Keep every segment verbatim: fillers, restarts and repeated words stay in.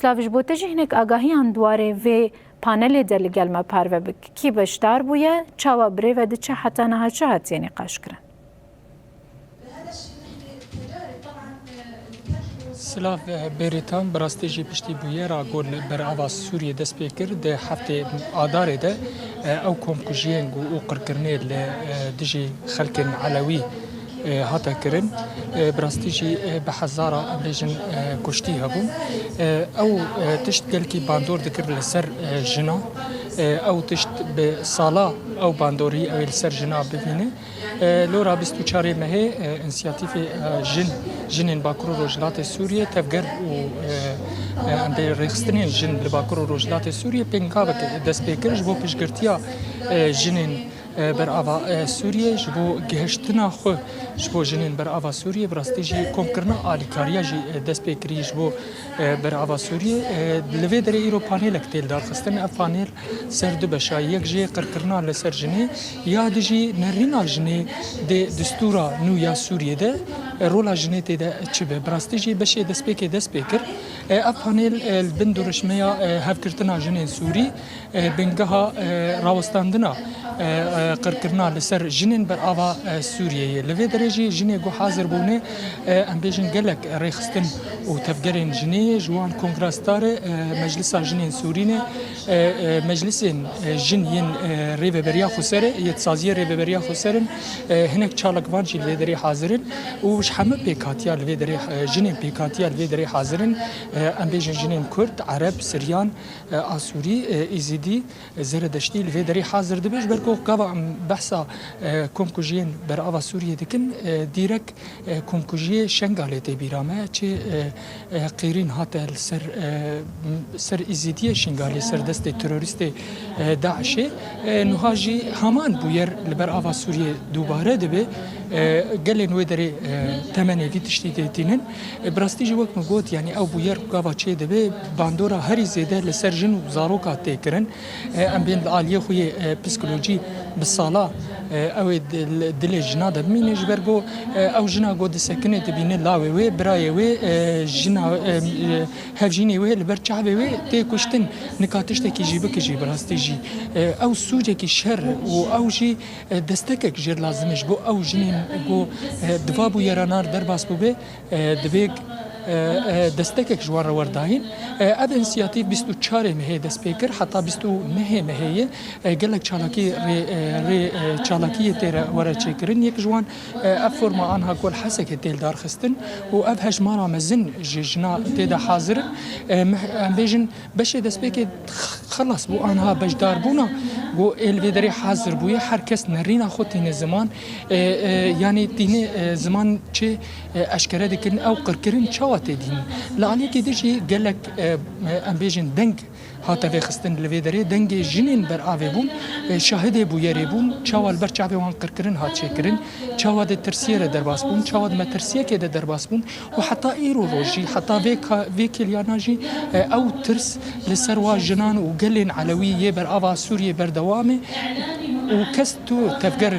Silav ji bo te jî hinek agahiyan di warê vê panelê de li gel me parve bik. Kî beşdar bûye, çawa bi rê ve diçe, heta niha çi hatiye nîqaşkirin? Silav, e, Bêrîtan, bi rastî jî piştî bûyera ku li berava Sûriyê dest pê kir, di heftê Adarê de, e, ew komkujiyên ku û qirkirinê li, e, dijî xelkên Elewî, e, hate kirin. E, bi rastî jî, e, bi hezara, em bêjin, e, kuştî hebûn. E, ew, e, tişt gelkî bandor dikir li ser, e, jina. E, ew tişt bi sala ew bandorî ew ê li ser jina bibîne. E, lora bîst û çarê mehê, e, însiyatîfê, e, jin, jinên Bakur û Rojhilatê Sûriyê, tevger û, e, e, em bê rêxistinên jin li Bakur û Rojhilatê Sûriyê pêngavek dest pê kir ji bo piştgirtiya, e, jinên, e, berava, e, Sûriyê, ji bo gihiştina xwe ji bo jinên berava Sûriyê, bi rastî jî komkirina alîkariya jî, e, dest pê kirî ji bo e, berava Sûriyê. E, li vê derê îro panelek tê lidarxistin. Ev panel ser du beşa, yek jê qirkirina li ser jinê, ya dî jî nerîna jinê di destûra nû ya Sûriyê de, e, rola jinê tê de çi be. Bi rastî jî beşê destpêkê dest pê kir. E, ev panel, e, li bin dirûşmeya, e, hevgirtina jinên Sûrî, e, bingeha, e, rawestandina, e, e, qirkirina li ser jinên berava, e, Sûriyeyê. Li vê derê jî jinê ku hazir bûne, e, em bêjin gelek rêxistin û tevgerên jinê ji wan Kongra Star e, e, Meclisa Jinên Sûrî ne, e, e, meclisên, e, jin yên, e, Rêveberiya Xweser e, yê saziyê Rêveberiya Xweser in, e, hinek çalakvan jî li vê derê hazir in û ji hemû pêkhatiya li vê derê, e, jinên pêkhatiya li vê derê hazir in, e, em bêjin jinên Kurd, Ereb, Siryan, e, Asûrî, e, Îzîdî, e, Zeredeştî li vê derê hazir dibe. Ji ber ku gava em behsa, e, komkujiyên berava Sûriyê dikin, e, dîrek, e, komkujiyê Şengalê tê bîra me. Çi, e, e, qîrîn hate li ser, e, ser Îzîdiyê Şengalê, ser destê terorîstê, e, DAIŞê. E, nuha jî heman bûyer li berava Sûriyê dubare dibe. E, gelên wê derê, e, temenê vî tiştî tê tînin. E, bi rastî jî wek min got, yanî ew bûyer ku gava çê dibe, bandora herî zêde li ser jin û zaroka tê kirin. E, em bên li aliyê xwe yê, e, psîkolojî bi sala, e, ew ê di-, li dilê jina de bimîne, ji ber ku, e, ew jina ku disekine dibîne lawê wê, birayê wê, e, jina, e, e, hevjînê wê li ber çavê wê tê kuştin. Nika tiştekî jî bike jî bi rastî jî, e, ew sûcekî şer û ew jî, e, destekek jê lazim e ji bo ew jinên ku, e, di va bûyeranan derbas bûbe, e, divê, e, e, destekek ji wan re werdayîn. E, ev însiyatîf bîst û çarê mehê dest pê kir, heta bîst û nehê mehê ye. E, gelek çalakî rê, e, rê, e, çalakiyê tê re were çêkirin. Yek ji wan, e, ev forma anha ku li Hesekê tê lidarxistin û ev hejmara mezin ji jina tê de hazir in. E, meh-, em bêjin, beşê destpêkê xelas bû, anha beşdarbûna ku ê li vê derê hazir bûye, her kes nerîna xwe tîne ziman, e, e, yanî tîne, e, ziman çi, e, eşkere dikin, ew qirkirin çawa tê dîn. Li aliyekî din jî gelek, e, e, em bêjin deng hate vêxistin li vê derê, dengê jinên beravê bûn, e, şahidê bûyerê bûn, çawa li ber çavê wan qirkirin hat çêkirin, çawa di tirsiyê re derbas bûn, çawa di metirsiyekê de derbas bûn. Û heta îro roj jî, heta vê ka-, vê kêliyana jî, e, ew tirs li ser wa jinan û gelên Elewî yê berava Sûriyê berdewam e û kes tu tevger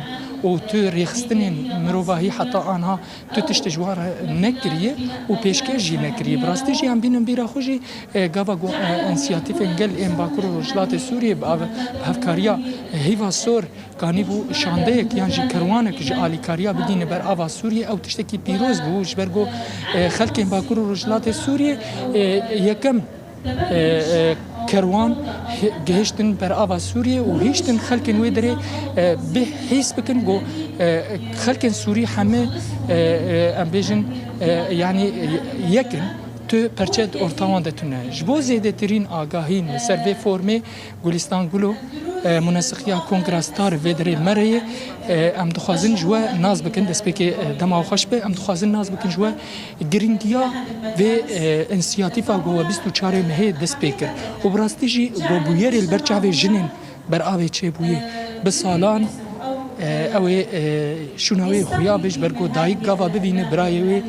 û tu rêxistinên mirovahî heta anha tu tiştê ji wan re nekiriye û pêşkêş jî nekiriye. Bi rastî jî em bînin bîra xwe jî, e, gava ku, e, însiyatîfên gel ên Bakur û Rojhilatê Sûriyê bi av-, bi hevkariya Hîva Sor, kanîbû şandeyek yan jî kerwanek ji alîkariya bigihîne berava Sûriyê, ew tiştekî pîroz bû, ji ber ku, e, xelkên Bakur û Rojhilatê Sûriyê, e, yekem, e, e, kerwan hi-, gihiştin berava Sûriyê û hiştin xelkên wê derê, e, bihîs bikin ku, e, xelkên Sûrî hemî, e, e, em bêjin, e, yanî yek in, tu perçe di orta wan de tune. Ji bo zêdetirîn agahîn li ser vê formê, Gulistan Gulo, e, muneseqiya Kongra Star vê derê me re ye. E, em dixwazin ji we nas bikin, destpêkê, e, dema we xweş be, em dixwazin nas bikin ji we giringiya vê, e, însiyatîfa ku we bîst û çarê mehê dest pê kir. Û bi rastî jî ku bûyerê li ber çavê jinên beravê çêbûyê bi salan, e, ew ê, e, şûna wê xuya be, ji ber ku dayik gava bibîne birayê wê,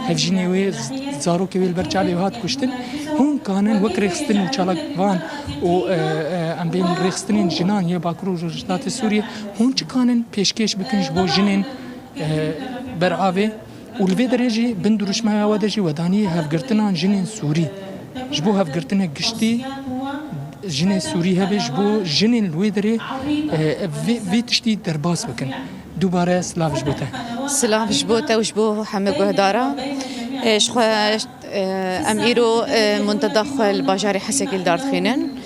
hevjînê wê, z-, zarokê wê li ber çavê wê hat kuştin. Hûn kanin wek rêxistin û çalakvan û, e, e, em bên rêxistinên jinan yê Bakur û Rojhilatê Sûriyê, hûn çi kanin pêşkêş bikin ji bo jinên, e, beravê? Û li vê derê jî bin dirûşmeya we de jî we danî hevgirtina jinên Sûrî. Ji bo hevgirtinek giştî jinê Sûrî hebe, ji bo jinên li wê derê, e, vê, vê tiştî derbas bikin. Dubare silav ji bo te. Silav ji bo te û ji bo heme guhdara. E, ji xwe, e, em îro, e, munteda xwe li bajarê Hesekê li dar dixînin.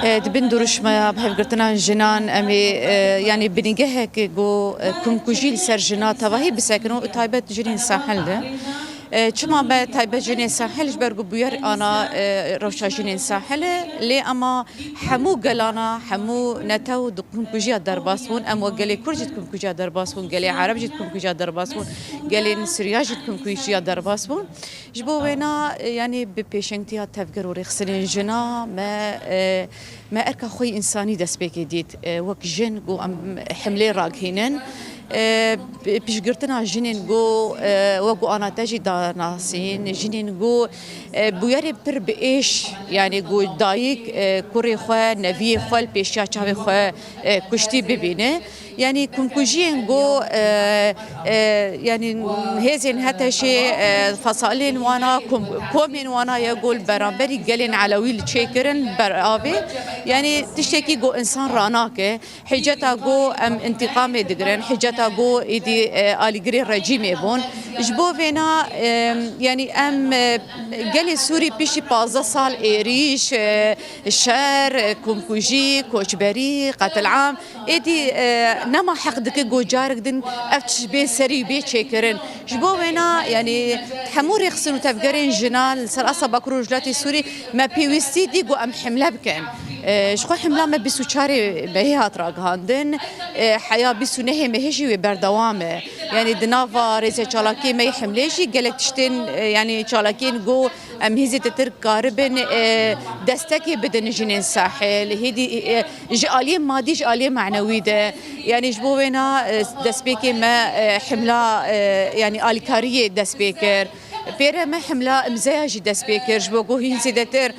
E, di bin duruşmeya bi hevgirtina jinan em ê, e, yanî binîgeheke ku, e, kumkujî li ser jina tevahî bisekin û taybet jinên sahil de. E, çima me taybet jinên sahil? Ji ber ku bûyer ana, e, rewşa jinên sahil e, lê ema hemû gelana, hemû netew di kumkujiya derbas bûn. Em wek gelê Kurd jî di kumkujiya derbas bûn, gelê Ereb jî di kumkujiya derbas bûn, gelên Sirya jî di kumkujiya derbas bûn. Ji bo wêna, e, yanî bi pêşengtiya tevger û rêxistinên jina me, e, me erka xwe yî însanî destpêkê dît. E, wek jin ku em himlê ragihînin. E, p-, piştgirtina jinên ku, e, wek ku ana te jî danasîn, jinên ku, e, bûyerê pir bi êş, yanî ku dayik, e, kurê xwe, neviyê xwe li pêşiya çavê xwe, e, kuştî bibîne. Yanî kumkujiyên ku, e, e, yanî hêzên HTŞê, e, fesalên wana, kom-, komên wana ye ku li beramberî gelên Elewî li çêkirin ber avê. Yanî tiştekî ku însan ranake. Hiceta ku em întîqamê digirin, hiceta ku êdî, e, alîgirê rejîmê bûn. Ji bo vêna, e, yanî em, e, gelê Sûrî piştî pazdeh sal êrîş, e, şer, e, komkujî, koçberî, qetilam, êdî, e, nema heq dike ku carek din ev tişt bê serî bê çêkirin. Ji bo wêna, yanî hemû rêxistin û tevgerên jinan li ser asta Bakur û Rojhilatê Sûrî me pêwîstî dî ku em himle bikin. E, ji xwe himla me bîst û çarê mehê hat ragihandin. E, heya bîst û nehê mehê jî wê berdewam e. Yanî di nava rêzê çalakiyê me yê himlê jî gelek tiştên, e, yanî çalakiyên ku em hîn zêdetir karibin, e, destekê bidin jinên sahil. Hêdî, e, ji aliyê madî, ji aliyê manewî de. Yanî ji bo wêna, e, destpêkê me, e, himla, e, yanî alîkariyê dest pê kir. Pêre me himla imzeya jî dest pê kir. Ji bo ku hîn zêdetir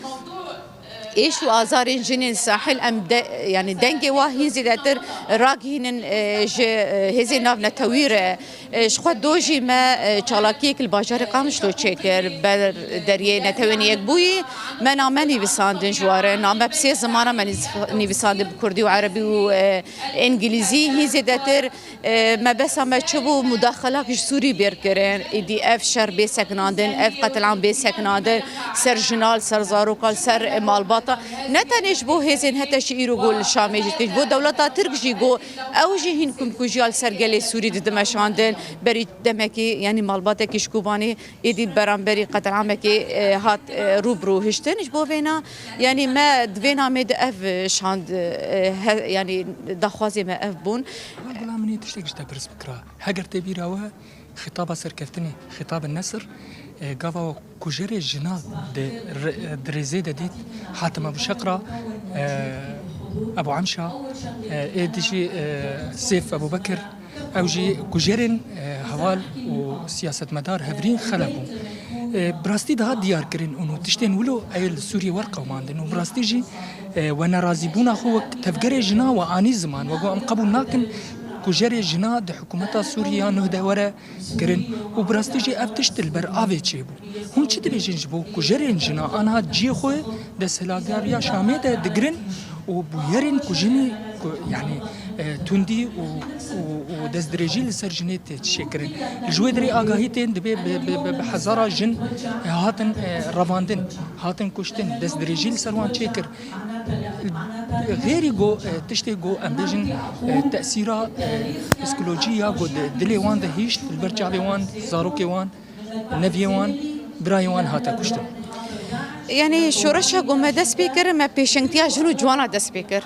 êş û azarên jinên sahil em de, yanî dengê wa hîn zêdetir ragihînin, e, ji, e, hêzên navnetewî re. E, ji xwe do jî me, e, çalakiyek li bajarê Qamişlo çêkir, ber deriyê Netewên Yekbûyî me name nivîsandin ji we re. Name bi sê zimana me nîz-, nivîsandin, bi kurdî û erebî û, e, îngilîzî. Hîn zêdetir, e, mebesta me çi bû? Mudaxalak ji Sûrî bêr kirin. Êdî ev şer bê sekinandin, ev qetilam bê sekinandin, ser jina, li ser zaroka, li ser, e, malbata. Ne tenê ji bo hêzên HTŞê îro ku li Şamê jî, ji bo dewleta Tirk jî ku ew jî hîn kumkujiya li ser gelê Sûrî dide meşandin. Berî demekî, yanî malbatekî ji Kobanê êdî beramberî qetilamekê, e, hat, e, rû bi rû hiştin. Ji bo vêna, yanî me di vê namê de ev şand, e, he-, yanî daxwazê me ev bûn. Gulam, min ê tiştek ji te pirs bikira. Heger tê bîra we, xitaba serkeftinê, xitabe Nesir, e, gava we kujerê jina di re-, di rêzê de dît, Hatim Ebu Şeqra, e, Ebu Emşa, e, ê dijî, e, Sêf Ebu Bekir, ew jî kujerên, e, heval û siyasetmedar hevrîn xelef bûn. E, bi rastî dihat diyar kirin û tiştên wilo ê li Sûriyê wer qewimandin û bi rastî jî, e, we nerazîbûna xwe wek tevgerê jina we anî ziman, we got, em qebûl nakin kujerê jina di hikûmeta Sûriye ya nuh de were kirin û bi rastî jî ev tişt li ber avê çêbû. Hûn çi dibêjin ji bo kujerên jina aniha cihê xwe desthilatdariya Şamê de digirin û bûyerên kujinî ku, yanî, e, tundî û, û, û destdirêjî li ser jinê tê çêkirin? Li ji wê derê agahî tên, dibê bi, bi, bi, bi hezara jin, e, hatin, e, revandin, hatin kuştin, destdirêjî li ser wan çêkir. Xêrî go, e, tiştê go em bêjin, e, tesîra, e, psîkolojî ya go di dilê wan de hişt, li ber çavê wan, zarokê wan, neviyê wan, birayê wan hate kuştin. Yanî şoreşa go me dest pê kir, me pêşengtiya jin û ciwana dest pê kir.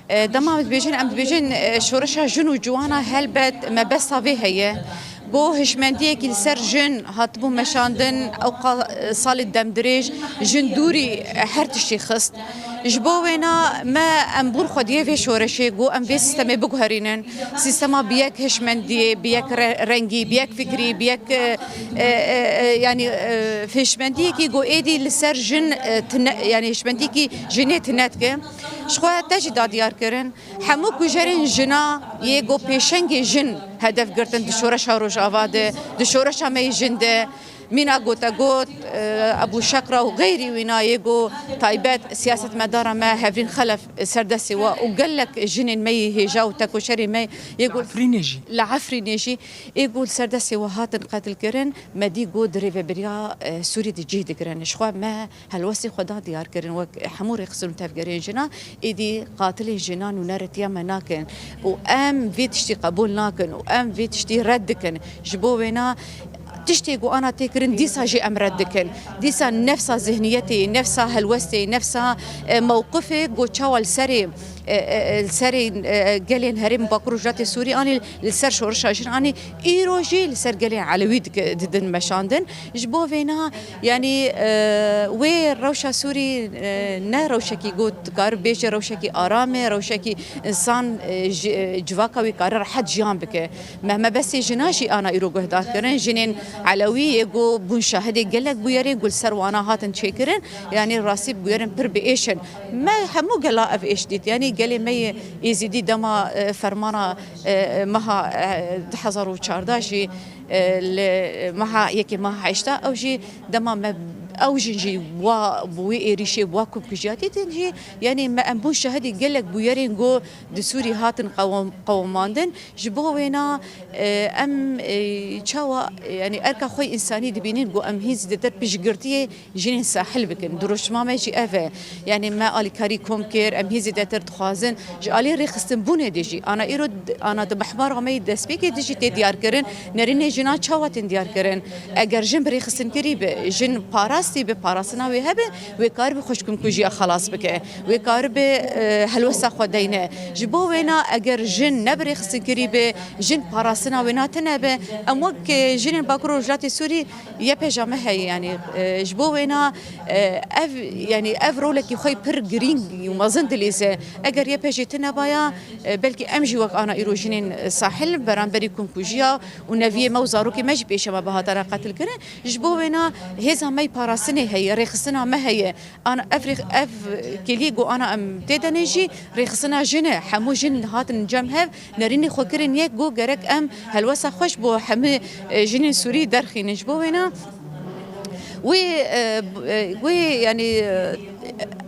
E, dema em dibêjin, em dibêjin, e, şoreşa jin û ciwana helbet mebesta vê heye. Go hişmendiyekî li ser jin hatibû meşandin, ew qa-, salê demdirêj jin dûrî her tiştî xist. Ji bo wêna me em bûn xwediyê vê şoreşê, go em vê sîstemê biguherînin. Sîstema bi yek hişmendiyê, bi yek re-, rengî, bi yek fikrî, bi yek, e, e, e, e, yanî, e, hişmendiyekî go êdî li ser jin, e, tine, yanî hişmendiyekî jinê tine dike. Ji xwe te jî da diyar kirin. Hemû kujerên jina yê go pêşengê jin hedef girtin di şoreşa Rojava de, di şoreşa me yê jin de, Mîna gote got, e, Ebû Şeqra û xeyrî wîna yê ku taybet siyasetmedara me Hevrîn Xelef serdestê we û gelek jinên me yê hêja û tekoşerê me yê ku Efrînê jî. Li Efrînê jî ê ku li serdestê we hatin qetilkirin, me dî ku di rêvebiriya, e, Sûrî de cih digirin. Ji xwe me helwestê xwe da diyar kirin, wek hemû rêxistin û tevgerên jinan, êdî qatilên jinan û neretiya me nakin. Û em vê tiştî qebûl nakin û em vê tiştî red dikin. Ji bo wêna tiştê ku ana tê kirin, dîsa jî em red dikin. Dîsa nefsa zihniyetê, nefsa helwestê, nefsa, e, mewqifê ku çawa li serê, e, e, e, li serê, e, gelên herêm Bakur Rojhilatê Sûrî anî, li ser şorişa jin anî, îro jî li ser gelên Elewî dike-, didin meşandin. Ji bo vêna, yanî, e, wê rewşa Sûrî, e, ne rewşekî ku dikare bêje rewşekî aram e, rewşekî însan, e, ji, e, civaka wî kare rehet jiyan bike. Me mebestê jinan jî ana îro guhdar kirin. Jinên Elewî yê ku bûn şahidê gelek bûyerên ku li ser wana hatin çêkirin, yanî rastî bûyerên pir bi êş in. Me hemû gela ev êş dît. Yanî gelê me yê Êzîdî dema, e, fermana, e, e, meha, e, du hezar û çardeh jî, e, li meha yekê meha heşta ew jî dema me ew jin jî wa bi wê êrîşê wa komkujiya dîtin jî, yanî me em bûn şahidî gelek bûyerên ku di Sûrî hatin qewem-, qewimandin. Ji bo wêna, e, em, e, çawa, e, yanî erka xwe însanî dibînin ku em hîn zêdetir piştgirtiyê jinên sahil bikin. Dirûşma me jî ev e. Yanî me alîkarî kom kir, em hîn zêdetir dixwazin. Ji alî rêxistinbûnê de jî, ana îro d-, ana di mehwara me yê destpêkê de jî tê diyar kirin. Nerînê jinan çawa tên diyar kirin? Eger jin bi rêxistinkirî be, jin parastî be, parastina wê hebe, wê karibe xwe ji komkujiya xelas bike. Wê karibe, e, helwesta xwe deyne. Ji bo wêna eger jin ne bi rêxistinkirî be, jin parastina wê na tune be, em wek, e, jinên Bakur Rojhilatê Sûrî YPJ me heye, yanî, e, ji bo wêna, e, ev, yanî ev rolekî xwe pir girîng û mezin dilîze. Eger YPJ tune baya, e, belkî em jî wek ana îro jinên sahil beramberî komkujiya û neviyê me û zarokê me jî pêşe me bihatara qetilkirin. Ji bo wêna hêza me yê parastinê heye, rêxistina me heye. Ana ev rêx-, ev kêliyê ku ana em tê de ne jî rêxistina jin e. Hemû jin hatin cem hev, nerînê xwe kirin yek, got gerek em helwesta xwe ji bo hemû, e, jinên Sûrî derxînin. Ji bo wêna wê, e, b-, e, wê, yanî, e,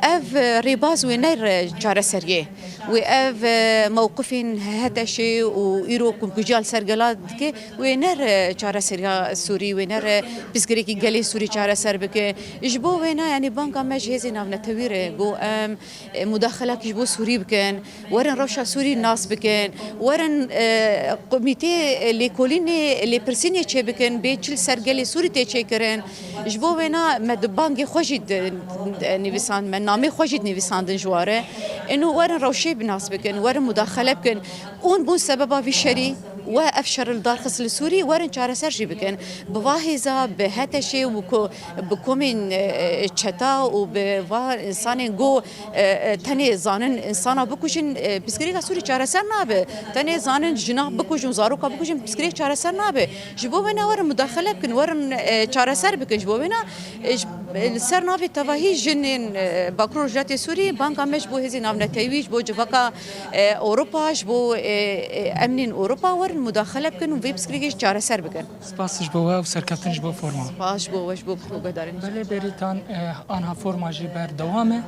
ev rêbaz wê ne re çareseriyê. Wê ev, e, mewqifên HTŞê û îro komkujiya li ser gela dike, wê ne re çareseriya Sûrî, wê ne re pirsgirêkî gelê Sûrî çareser bike. Ji bo wêna, yanî banga me ji hêzên navnetewî re got em, e, mudaxelekî ji bo Sûrî bikin, werin rewşa Sûrî nas bikin, werin, e, komîtê, e, lêkolînê, lêpirsînê çê bikin, bê çi li ser gelê Sûrî tê çêkirin. Ji bo wêna me di bangê xwe jî di, di nivîsand, me namê xwe jî dinivîsandin ji ware. Êno werin rewşê bi nas bikin, werin mudaxele bikin. Hûn bûn sebeba vî şerî, we ev şer li dar xist li Sûrî, werin çareser jî bikin. Bi va hêza, bi HTŞê û ku, bi komên, e, çeta û bi va însanên ku, e, e, tenê zanin însana bikujin, e, pirsgirêka Sûrî çareser nabe. Tenê zanin jina bikujin, zaroka bikujin, pirsgirêk çareser nabe. Ji bo wêna werin mudaxele bikin, werin, e, çareser bikin. Ji bo wêna, e, ji, e, li ser navê tevahî jinên, e, Bakur Rojhilatê Sûrî, banga me ji bo hêzên navnetewî, ji bo civaka, e, Ewropa, ji bo, e, e, emnên Ewropa werin mudaxele bikin û vê pirsgirêkê jî çareser bikin. Spas ji bo we û serkeftin ji bo forma. Spas ji bo we, ji bo guhdarên. Belê Bêrîtan, e, anha forma jî berdewam e.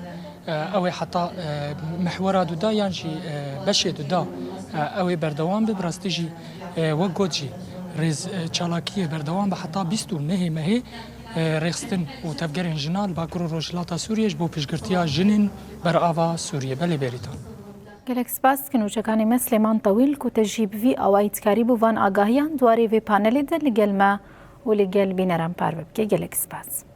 E, ew ê heta, e, mihwera duda yan jî, e, beşê duda, e, ew ê berdewam be. Bi rastî jî, e, wek got jî, rêz, e, çalakiyê berdewam be heta bîst û nehê mehê, e, rêxistin û tevgerên jinan li Bakur û Rojhilata Sûriyê ji bo piştgirtiya jinên berava Sûriyê. Belê Bêrîtan. Gelek spas dikin nûçekanê me Silêman Tewîl ku te jî bi vî awayî dikarîbû van agahiyan di warê vê panelê de li gel me û li gel bîneran parve bike. Gelek spas.